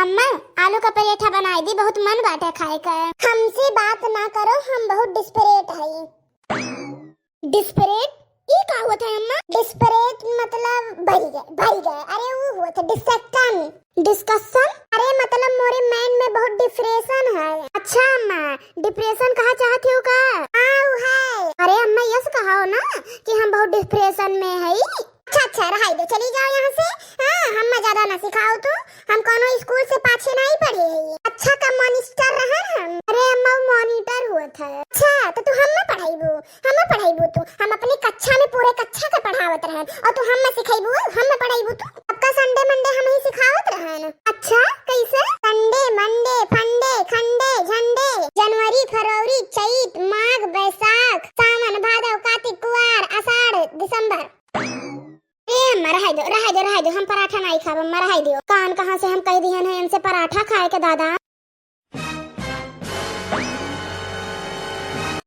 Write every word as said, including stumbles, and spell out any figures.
अम्मा, आलू का पराठा बनाई दी, बहुत मन बाटे खाए का। हमसे बात ना करो, हम बहुत desperate हई। Desperate? ई का होत है अम्मा? Desperate मतलब भरी गए, भरी गए। अरे वो होत है discussion। Discussion? अरे मतलब मोरे mind में बहुत depression है। अच्छा अम्मा, depression कहा चाहत हो का? हाँ, वो है। अरे अम्मा, यस कहो ना कि हम बहुत depression में हई। अच्छा, अच्छा, रहाई दो, चली जाओ यहाँ से। हाँ, हम्मा ज्यादा ना सिखाओ तू, हम कौनो school से पाछे नहीं पढ़े हई। अच्छा का monitor रहन हम। अरे अम्मा, वो monitor होत है। अच्छा, तो तू हम्मा पढ़ाईबू, हम्मा पढ़ाईबू तू। हम अपनी कक्षा में पूरे कक्षा के पढ़ावत रहन और तू हम्मा सिखाईबू, हम्मा पढ़ाईबू तू। सबका Sunday Monday हम ही सिखावत रहन। अच्छा, कैसे? Sunday, Monday, फंडे, खंडे, झंडे, जनवरी, फरवरी, चैत, माघ, बैसाख, सावन, भादव, कातिक, कुआर, आषाढ़, दिसंबर। ए अम्मा, रहाई दो, रहाई दो, रहाई दो, हम पराठा नहीं खाब अम्मा, रहाई दो। कान कहाँ से हम कह दिहन है इनसे पराठा खाए के दादा।